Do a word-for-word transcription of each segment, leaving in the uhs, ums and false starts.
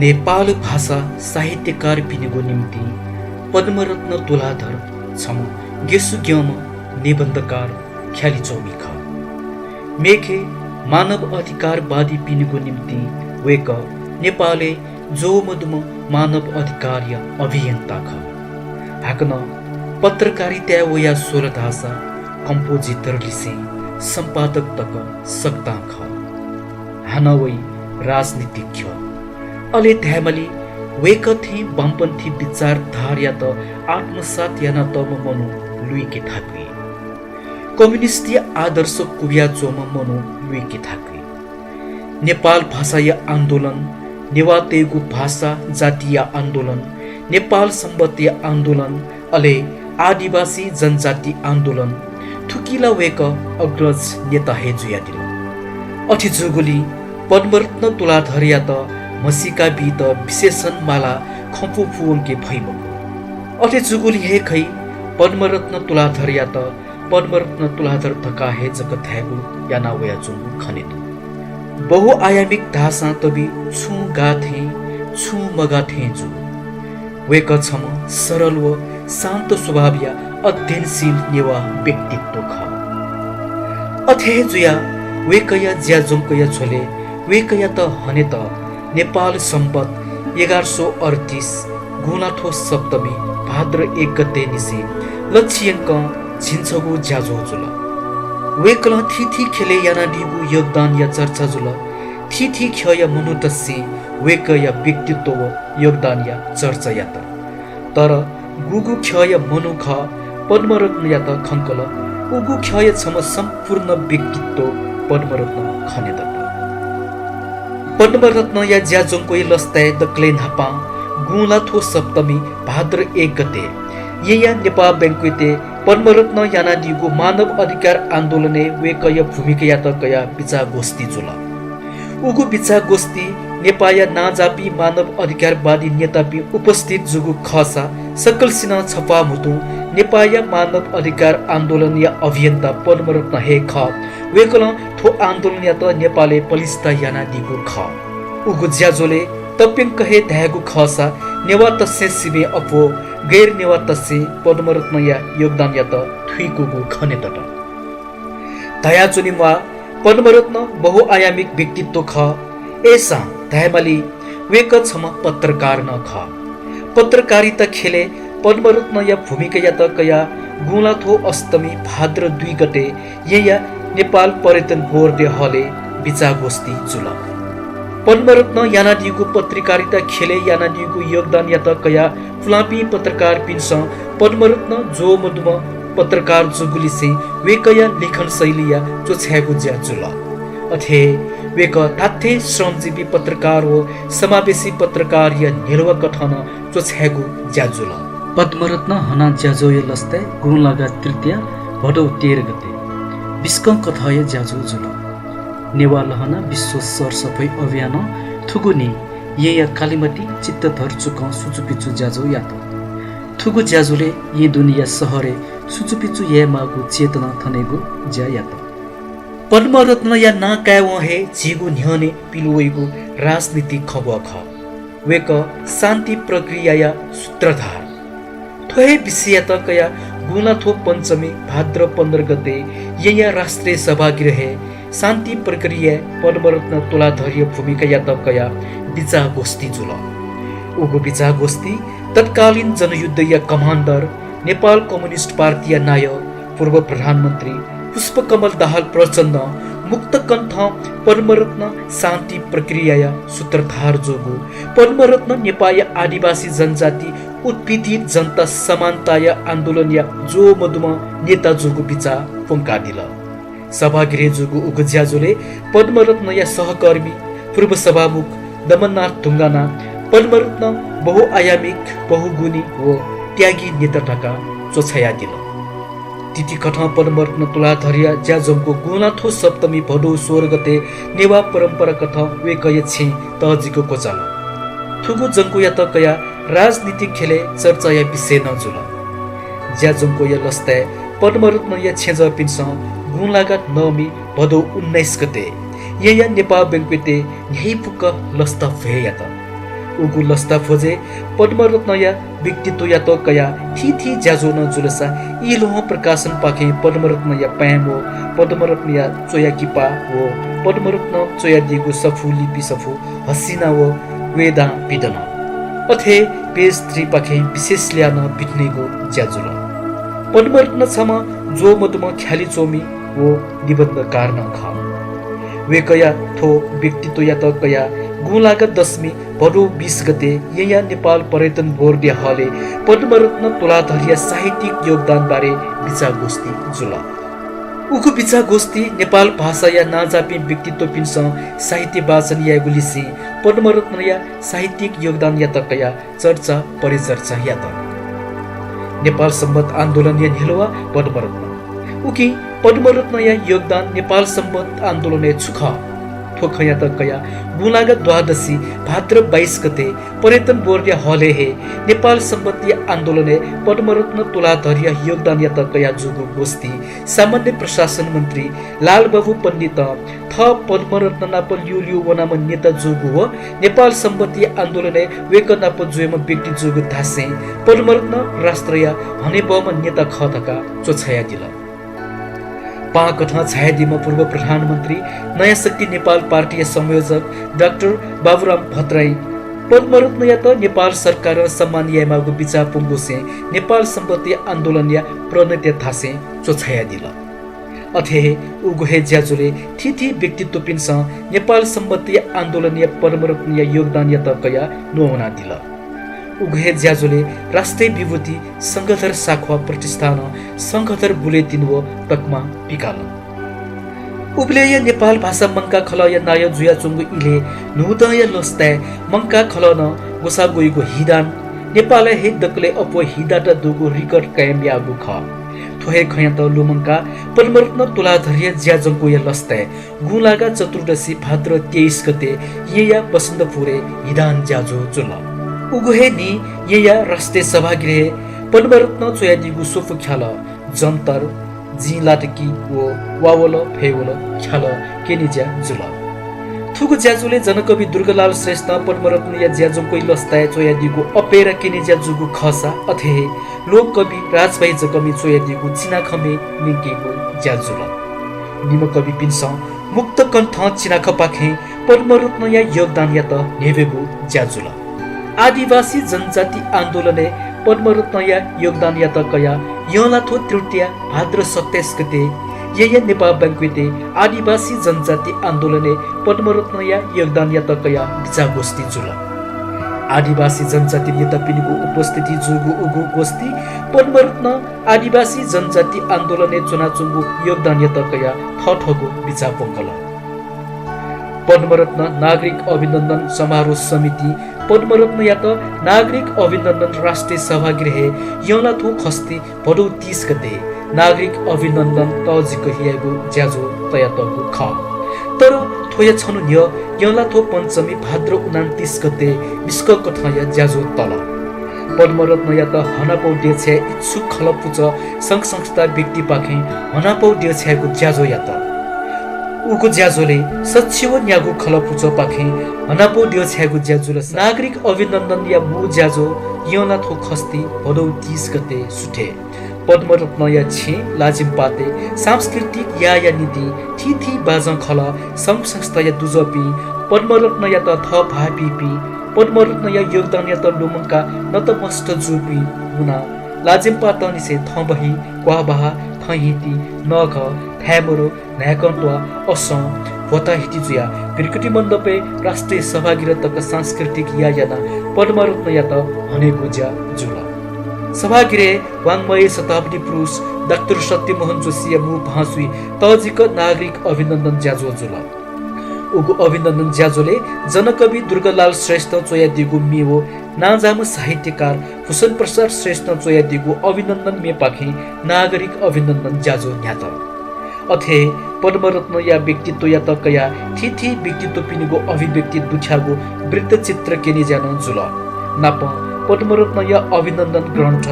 नेपाल भाषा साहित्यकारपिनिगु निम्तिं पद्मरत्न तुलाधर छम्ह गेसुग्यंम्ह निबन्धकार, ख्यालि च्वमि खः। मेखे मानव अधिकारवादीपिनिगु निम्तिं वय्कः नेपालय् ज्वःमदुम्ह मानव अधिकारया अभियन्ता खः। हाकनं पत्रकारिताय् वयाः स्वल धाःसा कम्पोजिटर लिसें सम्पादक तक सकतां खः। हानं वइ राजनीतिक ख्यः। अले धायेमाली, वय्कः थें वामपन्थी विचारधारायात आत्मसात यानातःम्ह मनू लुइके थाकुइ। कम्युनिस्टया आदर्श क्वबियाच्वंम्ह मनू लुइके थाकुइ। नेपाल भाषाया आन्दोलन, नेवाःतय्गु भाषा जातिया आन्दोलन, नेपाल संवतया आन्दोलन, अले आदिवासी जनजाति आन्दोलन, थुकी ला वय्कः अग्रज नेता हे जुयादिल। अथे जूगुलिं पद्मरत्न तुलाधरयात म्हसीका बीत विशेषण माला खँपु पूवंके फइ मखु। अथे जूगुलिं हे खइ पद्मरत्न तुलाधरयात पद्मरत्न तुलाधर धकाः हे जक धायेगु याना वयाच्वंगु खनेदु। बहुआयामिक धाःसां तबि छुं गाः थें, छुं मगाः थें जू। वय्कः छम्ह सरल व शान्त स्वभावया अध्ययनशील नेवाः व्यक्तित्व खः। अथे हे जुयाः वय्कःया ज्याझंकःया झ्वलय् वय्कःयात हनेत नेपाल संवत एघार सौ अड्तीस गुंलाथ्व सप्तमी भाद्र एक गते निसें लच्छियंकं झिंछगू ज्याझ्वः जुल। वय्कलं थीथी ख्यलय् यानादीगु योगदानया चर्चा जुल। थीथी ख्यःया मनूतय्सं वय्कःया व्यक्तित्व व योगदानया चर्चा यात। तर गुगु ख्यःया मनू खः पद्मरत्नयात खंकल, उगु ख्यःया छम्ह सम्पूर्ण व्यक्तित्व पद्मरत्न खनेदत। पद्मरत्नया ज्याझंकःया लसताय् दकलय् न्हापां गुंलाथ्व सप्तमी भाद्र एक गते येँया नेपाः बैंक्वेटय् पद्मरत्नं यानादीगु मानव अधिकार आन्दोलनय् वय्कःया भूमिकायात कयाः बिचाः गोष्ठी जुल। उगु बिचाः गोष्ठी नेपाःया नांजाःपिं मानव अधिकारवादी नेतापिं उपस्थित जूगु खःसा सकलसिनं छप्वाः म्हुतुं नेपाःया मानव अधिकार आन्दोलनया अभियन्ता पद्मरत्न हे खः। वय्कलं थ्व आन्दोलनयात नेपालय् पलिस्था यानादीगु खः। उगु ज्याझ्वलय् तप्यंक हे धायेगु खःसा नेवाःतय्सं सिबें अप्वः गैर नेवाःतय्सं पद्मरत्नया योगदानयात थुइकूगु खनेदत। धयाच्वने म्वाः, पद्मरत्न बहुआयामिक व्यक्तित्व खः। अय्सां धायेमाली, वय्कः छम्ह पत्रकार नं खः। पत्रकारिता ख्यलय् पद्मरत्नया भूमिकायात कयाः गुंलाथ्व अष्टमी भाद्र दुई गते येँया नेपाल पर्यटन बोर्डया हलय् बिचाः गोष्ठी जुल। पद्मरत्नं यानादीगु पत्रकारिता ख्यलय् यानादीगु योगदानयात कयाः पुलांपिं पत्रकारपिन्सं पद्मरत्न ज्वःमदुम्ह पत्रकार जूगुलिसें वय्कःया लिखन शैलीया च्वछायेगु ज्या जुल। अथे हे वय्कः धात्थें श्रमजीवी पत्रकार व समावेशी पत्रकारया न्ह्यलुवा कथं नं च्वछायेगु ज्या जुल। पद्मरत्न हनाः ज्याझ्वःया लसताय् गुंलागा तृतीया भदौ तेह्र गते बिस्कं कथंया ज्याझ्वः जुल। नेवाः लहना विश्व सरसफाई अभियानं थुगु न्हि येँया कालिमाटी चित्तधर चुकं सुचुपिचु ज्याझ्वः यात। थुगु ज्याझ्वलय् येँ दुनेया शहरय् सुचुपिचु यायेमाःगु चेतना थनेगु ज्या यात। पद्मरत्नया नां कायेवं हे झीगु न्ह्यःने पिलु वइगु राजनीतिक खँग्वः खः। वय्कः शान्ति प्रक्रियाया सूत्रधार। थ्व हे विषययात कयाः गुंलाथ्व पञ्चमी भाद्र पन्ध्र गते येँया राष्ट्रिय सभागृहय् शान्ति प्रक्रियाय् पद्मरत्न तुलाधरया भूमिकायात कयाः बिचाः गोष्ठी जुल। उगु बिचाः गोष्ठी तत्कालीन जनयुद्धया कमान्डर, नेपाल कम्युनिस्ट पार्टीया नायः, पूर्व प्रधानमन्त्री पुष्पकमल दाहाल प्रचण्डं मुक्तकण्ठं पद्मरत्न शान्ति प्रक्रियाया सूत्रधार जूगु, पद्मरत्न नेपाःया आदिवासी जनजाति उत्पीडित जनता समानताया आन्दोलनया ज्वःमदुम्ह नेता जूगु बिचाः प्वंकादिल। सभागृहय् जूगु उगु ज्याझ्वलय् पद्मरत्नया सहकर्मी पूर्व सभामुख दमननाथ ढुङ्गानां पद्मरत्न बहुआयामिक, बहुगुणी व त्यागी नेता धकाः च्वछायादिल। तिथिकथं पद्मरत्न तुलाधरया ज्याझंकु गुंलाथ्व सप्तमी भदौ सोह्र गते नेवाः परम्पराकथं वय्कःया छेँय् तःजिक क्वचाल। थुगु झंकुयात कयाः राजनीतिक ख्यलय् चर्चाया विषय नं जुल। ज्याझंकुया लसताय् पद्मरत्नया छेँजःपिन्सं गुंलागा नवमी भदौ उन्नाइस गते येँया नेपाः बैंक्वेटय् न्ह्याइपुक लसता भ्वय् यात। उगु लसता भ्वजय् पद्मरत्नया व्यक्तित्वयात कयाः थीथी ज्याझ्वः नं जुलसा, इलोहं प्रकाशनपाखें पद्मरत्नया पाय्‌म व पद्मरत्नया च्वया किपा व पद्मरत्नं च्वयादीगु सफू लिपि सफू हसिना व वेदां पिदन। अथे हे page three पाखें विशेष ल्याः नं पिदनेगु ज्या जुल। पद्मरत्न छम्ह ज्वःमदुम्ह ख्यालि च्वमि व निबन्धकार नं खः। वय्‌कःया थ्व व्यक्तित्वयात कयाः गुंलागा दशमी भदौ बीस गते येँया नेपाल पर्यटन बोर्डया हलय् पद्मरत्न तुलाधरया साहित्यिक योगदान बारे बिचाः गोष्ठी जुल। उगु बिचाः गोष्ठी नेपाल भाषाया नांजाःपिं व्यक्तित्वपिन्सं साहित्य वाचन यायेगु लिसें पद्मरत्नया साहित्यिक योगदानयात कयाः चर्चा परिचर्चा यात। नेपाल संवत् आन्दोलनया न्ह्यलुवा पद्मरत्न। उकिं पद्मरत्नया योगदान नेपाल संवत् आन्दोलनय् छु खः? थ्व खँयात कयाः गुंलागा द्वादशी भाद्र बाइस गते पर्यटन बोर्डया हलय् हे नेपाल संवत्‌या आन्दोलनय् पद्मरत्न तुलाधरया योगदानयात कयाः जूगु गोष्ठी सामान्य प्रशासन मन्त्री लालबाबु पण्डितं थः पद्मरत्न नाप ल्यूल्यू वनाम्ह नेता जूगु व नेपाल संवत्‌या आन्दोलनय् वय्‌कः नाप जुयाम्ह व्यक्ति जूगु धासें पद्मरत्न राष्ट्रया हनेबहःम्ह नेता खः धकाः च्वछायादिल। पाहांकथं झायादीम्ह पूर्व प्रधानमन्त्री नयाँ शक्ति नेपाल पार्टीया संयोजक डाक्टर बाबुराम भट्टराईं पद्मरत्नयात नेपाल सरकारं सम्मान यायेमाःगु बिचाः प्वंगुसें नेपाल संवत्‌या आन्दोलनया प्रणेता धासें च्वछायादिल। अथे हे उगु हे ज्याझ्वलय् थीथी व्यक्तित्वपिन्सं नेपाल संवत्‌या आन्दोलनया पद्मरत्नया योगदानयात कयाः न्ववानादिल। उगु हे ज्याझ्वलय् राष्ट्रिय विभूति शंखधर साख्वाः प्रतिष्ठानं शंखधर बुलेटिन व तकमा पिकाल। उबलय्‌या नेपाल भाषा मंकाः खलःया नायः जुयाच्वंगु इलय् न्हूदँया लसताय् मंकाः खलः नं ग्वसाः ग्वइगु हिदान नेपालय् हे दकलय् अप्वः हिदात दुगु record कायम याःगु खः। थ्व हे खँयात लुमंकाः पद्मरत्न तुलाधरया ज्याझंकुया लसताय् गुंलागा चतुर्दशी भाद्र तेइस गते येँया बसन्तपुरय् हिदान ज्याझ्वः जुल। उगु हे न्हि येँया राष्ट्रिय सभागृहय् पद्मरत्नं च्वयादीगु स्वपु ख्यालः जन्तर, जिं लात कि व वावल फय्‌वल ख्यालः क्यनेज्या जुल। थुगु ज्याझ्वलय् जनकवि दुर्गालाल श्रेष्ठं पद्मरत्नया ज्याझंकुया लसताय् च्वयादीगु अपेरा क्यनेज्या जूगु खःसा अथे हे लोककवि राजभाइ जकःमिं च्वयादीगु चिनाखँ म्ये न्यंकेगु ज्या जुल। निम्ह कविपिन्सं मुक्त कण्ठं चिनाखँपाखें पद्मरत्नया योगदानयात न्ह्यब्वयेगु ज्या जुल। आदिवासी जनजाति आन्दोलनय् पद्मरत्नया योगदानयात कयाः यंलाथ्व तृतीया भाद्र सत्ताइस गते येँया नेपाः बैंक्वेटय् आदिवासी जनजाति आन्दोलनय् पद्मरत्नया योगदानयात कयाः बिचाः गोष्ठी जुल। आदिवासी जनजाति नेतापिनिगु उपस्थिति जूगु उगु गोष्ठी पद्मरत्नं आदिवासी जनजाति आन्दोलनय् च्वनाच्वंगु योगदानयात कयाः थःथःगु बिचाः प्वंकल। पद्मरत्न नागरिक अभिनन्दन समारोह समितिं पद्मरत्नयात नागरिक अभिनन्दन राष्ट्रिय सभागृहय् यंलाथ्व खष्ठी भदौ तीस गते नागरिक अभिनन्दन तःजिक यायेगु ज्याझ्वः तयातःगु खः। तर थ्वया छन्हु न्ह्यः यंलाथ्व पञ्चमी भाद्र उनान्तीस गते मिस्ककथंया ज्याझ्वः तल। पद्मरत्नयात हनापौ देछाये इच्छुक खलःपुचः संघ संस्था व्यक्तिपाखें हनापौ देछायेगु ज्याझ्वः यात। उगु ज्याझ्वलय् सछि व न्यागू खलःपुचःपाखें हनापौ देछायेगु ज्या जुलसा नागरिक अभिनन्दनया मू ज्याझ्वः यंलाथ्व खष्ठी भदौ तीस गते सुथय् पद्मरत्नया छेँ लाजिम्पातय् सांस्कृतिक याःया निंतिं थीथी बाजं खलः संघ संस्थाया दुजःपिं पद्मरत्नयात थः भाःपिइपिं पद्मरत्नया योगदानयात लुमंकाः नतमस्तक जूपिं मुनाः लाजिम्पातंनिसें थंबही, क्वाःबहाः, थंहिति, नघः, थाय्‌मरु, न्हाय्‌कंत्वाः, असं, भ्वताहिति जुयाः भृकुटी मण्डपय् राष्ट्रिय सभागृह तक सांस्कृतिक याः यानाः पद्मरत्नयात हनेगु ज्या जुल। सभागृहय् वाङ्मय शताब्दी पुरुष डाक्टर सत्यमोहन जोशीया मू भाँसुइ तःजिक नागरिक अभिनन्दन ज्याझ्वः जुल। उगु अभिनन्दन ज्याझ्वलय् जनकवि दुर्गालाल श्रेष्ठं च्वयादीगु म्ये व नांजाःम्ह साहित्यकार भूषण प्रसाद श्रेष्ठं च्वयादीगु अभिनन्दन म्येपाखें नागरिक अभिनन्दन ज्याझ्वः न्ह्यात। अथे हे पद्मरत्नया व्यक्तित्वयात कयाः थीथी व्यक्तित्वपिनिगु अभिव्यक्ति दुथ्याःगु वृत्तचित्र क्यने ज्या नं जुल। नापं पद्मरत्नया अभिनन्दन ग्रन्थ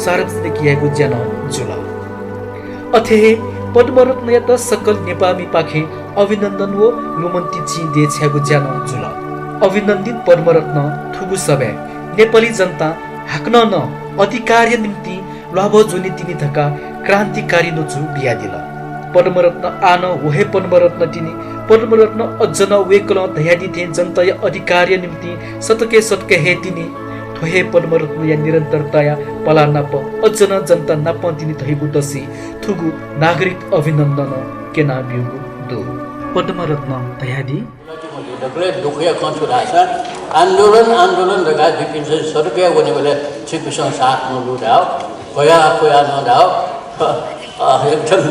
सार्वजनिक यायेगु ज्या नं जुल। अथे हे पद्मरत्नयात सकल नेपाःमिपाखें अभिनन्दन व लुमन्ति चिं देछायेगु ज्या नं जुल। अभिनन्दित पद्मरत्न थुगु सभाय् नेपाली जनतां हाकनं नं अधिकारया निम्तिं ल्वाभः ज्वनी तिनि धकाः क्रान्तिकारी न्वचु बियादिल। पद्मरत्न आः नं व हे पद्मरत्न तिनि। पद्मरत्न अझ नं वय्कलं धयादी थें जनताया अधिकारया निम्तिं सतकय् सतकय् हे तिनि। थ्व हे पद्मरत्नया निरन्तरताया पलाः नाप अझ नं जनता नाप तिनि धइगु दसि थुगु नागरिक अभिनन्दनं क्यनाब्यूगु दु। पद्मरत्नं धयादी। दकलय् दुःखया खँ छु धाःसा आन्दोलन, आन्दोलन धकाः जिपिन्सं सडकय् वनेबलय् छिकपिन्सं साथ मदु धाः, ख्वया ख्वया नं धाः, अ, एकदम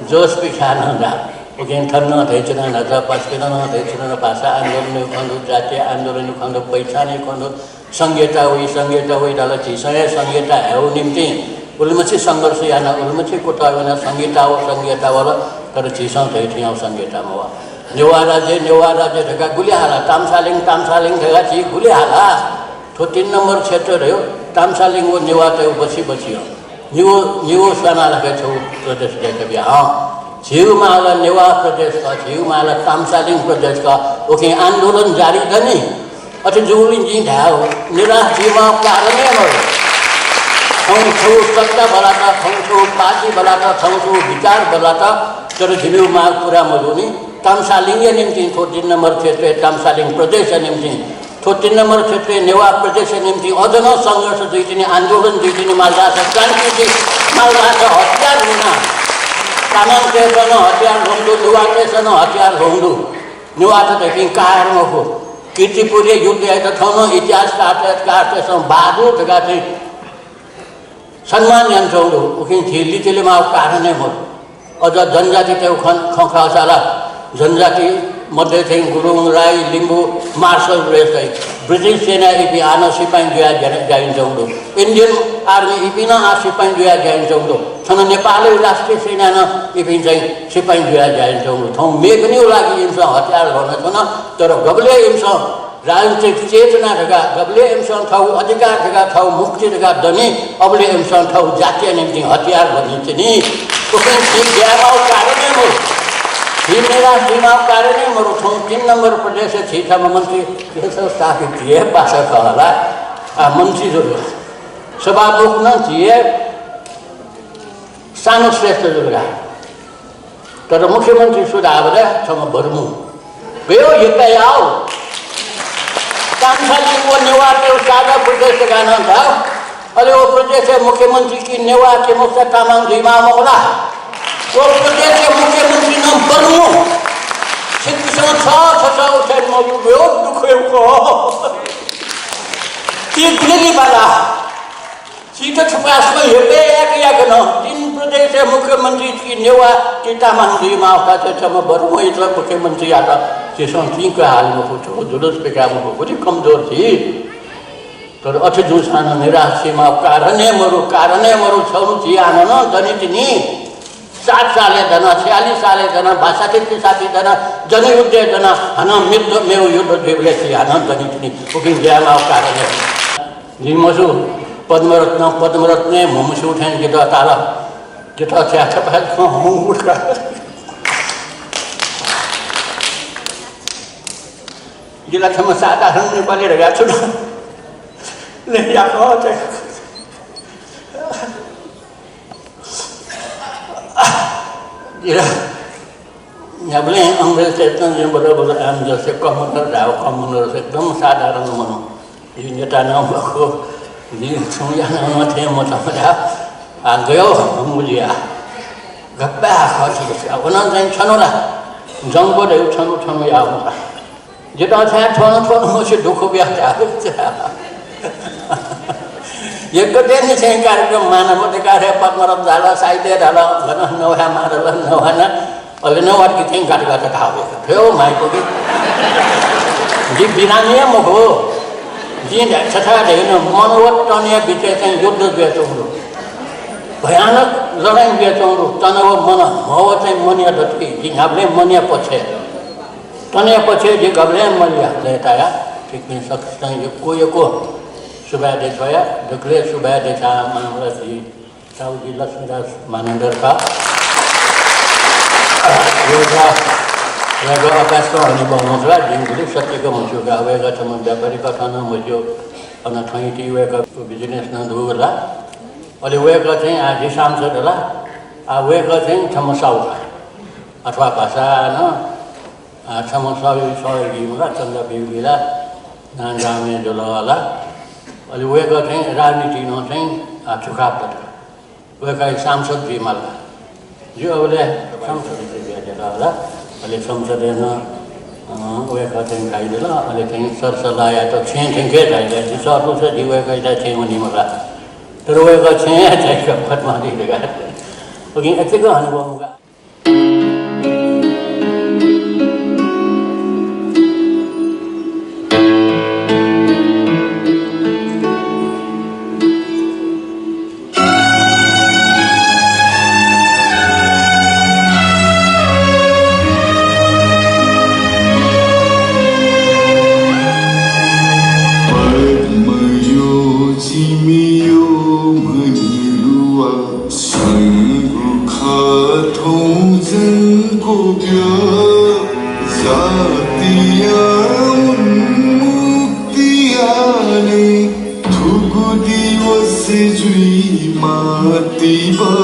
जोस पिछाः नं धाः। उकिं थन नं धयाच्वना, न्हाचः पासापिं नं धयाच्वन, भाषा आन्दोलनया खँ दु, जातीय आन्दोलनया खँ दु, पहिचानया खँ दु, संघीयता वइ, संघीयता वइ धाल, झीसं हे संघीयता हयेगु निम्तिं उलिमछि संघर्ष याना, उलिमछि कुतः याना, संघीयता व, संघीयता वल, तर झीसं धयाथें संघीयता मवः। नेवाः राज्य, नेवाः राज्य धकाः गुलि हाला, ताम्सालिङ, ताम्सालिङ धकाः झी गुलि हाला। थ्व तीन नम्बर क्षेत्र धयो, ताम्सालिङ व नेवाःतय् बछि बछि हो। निगू, निगू स्वानाः लाखे छगू प्रदेश दय्काबिया हँ। झीगु माःगु नेवाः प्रदेश खः, झीगु माःगु ताम्सालिङ प्रदेश खः। उकिं आन्दोलन जारी दनि। अथे जूगुलिं जिं धायेगु, निराश जुइमाःगु कारण हे मरु। थौं छगू सत्ता बलात, थौं छगू पार्टी बलात, थौं छगू विचार बलात, तर झीगु माग पूरा मजूनि। ताम्सालिङया निम्तिं थ्व तीन नम्बर क्षेत्रय् ताम्सालिङ प्रदेशया निम्तिं थ्व तीन नम्बर क्षेत्रय् नेवाः प्रदेशया निम्तिं अझ नं संघर्ष जुइतिनि, आन्दोलन जुइतिनि, माल धाःसा क्रान्ति जुइ, माल धाःसा हतियार हुना। तामाङतय्सं नं हतियार ल्ह्वंगु दु, नेवाःतय्सं नं हतियार ल्ह्वंगु दु। नेवाःत धइपिं काय् मखु। कीर्तिपुरया युद्ध यायेत थौं नं इतिहासकारतय्सं बहादुर धकाः चाहिँ सम्मान यानाच्वंगु दु। उकिं झी लिचिलेमाःगु कारण हे मरु। अझ जनजातितय्गु खँ, खँ खःसा ला जनजाति मध्ये चाहिँ गुरुङ, राई, लिम्बू, martial race चाहिँ ब्रिटिश सेनाय् इपिं आः नं सिपाइँ जुयाः ज्या, ज्या यानाच्वंगु दु। Indian Army इपिं नं आः सिपाइँ जुयाः ज्या यानाच्वंगु दु। थन नेपालय् राष्ट्रिय सेनाय् नं इपिं चाहिँ सिपाइँ जुयाः ज्या यानाच्वंगु दु। थौं मेगु निगू लागि इमिसं हतियार ल्ह्वनाच्वन, तर गबलय् इमिसं राजनीतिक चेतना धकाः, गबलय् इमिसं थःगु अधिकार धकाः, थःगु मुक्ति धकाः दनि, अबलय् इमिसं थःगु जातिया निम्तिं हतियार ल्ह्वनी तिनि। उकिं झी ग्यायेमाःगु कारण हे मरु। झी निराश जुइमाःगु कारण हे मरु। थौं तीन नम्बर प्रदेशय् झी छम्ह मन्त्री केशव शाक्य झी हे पासा खः ला। आ, मन्त्री जुल। सभामुख नं झी हे सानु श्रेष्ठ जुल का। तर मुख्यमन्त्री सु धाःबलय् छम्ह बर्मू। गयो यक्का याउ। ताम्सालिङ व नेवाःतय्गु साझा प्रदेश धकाः नं धाउ। अले व प्रदेशया मुख्यमन्त्री कि नेवाः कि मखुसा तामाङ जुइमाः मखु ला? व प्रदेशया मुख्यमन्त्री नं बर्मू। छिकपिसं छ, छ, छ उठे मजू गयो दुःखय् खः। ती गुलि बाला। सीत छपासं हेपे याक याक नं तीन प्रदेशया मुख्यमन्त्री कि नेवाः कि तामाङ जुइमाः का। छम्ह बर्मूयात मुख्यमन्त्री यात। झीसं तीं कयाः हाले मखु, छगू जुलुस पिकाये मखु, गुलि कमजोर झी। तर अथे जूसां नं निराश जुइमाःगु कारण हे मरु, कारण हे मरु। छगू झी हानं नं दनि तिनि। साठ सालय् दन, छयालिस सालय् दन, बासठ्ठी त्रिसठ्ठी दन, जनयुद्धय् दन, हानं मिद्ध मेगु युद्ध जुइबलय् झी हानं दनि तिनि। उकिं ग्यायेमाःगु कारण हे। जिं मस्यू, पद्मरत्न, पद्मरत्न हे म्हमस्यू थें जितः ताल। जितः छ्याः छपाः खँ हंगु का। जि ला छम्ह साधारण नेपाली धकाः छु नं याकः चाहिँ। जिं न्ह्याबलें अंग्रेजतय्सं जिं बडा बडा आम जैसे कमनर धाः, कमनर एकदम साधारण मनू। जि नेता नं मखु, जि छुं याना नं थें मचां धाः। आ, गयो हंगु जुयाः। गप्पा खः छु दु। व नं चाहिँ छन्हु ला, जंक्व धइगु छन्हु छन्हु याःगु का। जितः छाय् थ्व नं थ्व नं मस्यू, दुःख बियाः धाःगु का। यक्व दिननिसें कार्यक्रम मानव अधिकार हे, पद्मरत्न धाल, साहित्य धाल, गन नवाये मादल, नवाना, अले नवात कि थें गात गात धाःगु का। थ्व हे माइक कि। जि बिरामी हे मखु। जिं छथाय् धयागु, मन व तनया बिचय् चाहिँ युद्ध जुयाच्वंगु दु। भयानक लडाइँ जुयाच्वंगु दु। तन व मन, म्ह व चाहिँ मनया दथुइ। जि न्ह्याबलें मनया पक्षय्। तनया पक्षय् जि गबलें मल्हुया लय्ताया। छिकपिं सकसितं यक्व यक्व सुभाय् देछाया, दकलय् सुभाय् देछाः मानवराज जि, ताउजी लक्ष्मीदास मानन्धर का। योजना वय्‌कः अपाय्‌सकं हनेबहःम्ह खः ला, जिं गुलि सत्य खँ मस्यू का। वय्‌कः छम्ह व्यापारी कथं नं मस्यू, अन थैंति वय्‌कःयागु business नं दु ला। अले वय्‌कः चाहिँ आः जि सांसद ला, आः वय्‌कः चाहिँ छम्ह साहु का। अथवा भाषां नं, आः छम्ह सहयोगी, सहयोगी ला, चन्दा ब्यूगु ला, नांजाःम्ह जुल ला। अले वय्‌कः चाहिँ राजनीतिइ नं चाहिँ, आः झुकाव दत। वय्‌कः सांसद जुइमाल का। ज्यू, अबलय् संसद जुइमाल का। अले संसदय् नं, अँ, वय्‌कः चाहिँ झाइदिल। अले चाहिँ सरसल्लाहयात छेँय् थ्यंके झाइदिल। जि सःतूसा जि वय्‌कःयात छेँय् वनेमाल का। तर वय्‌कः छेँय् हे झाइक फतमा जुइधुंकाः। उकिं अथे खँ हनेबहःम्ह का। पद्मयो चिमियो मनिलुवा संगु खः थौं जंक्व ब्यः। जातिया उन्मुक्तिया लय् थुगु दिवस जुइ मातिबः।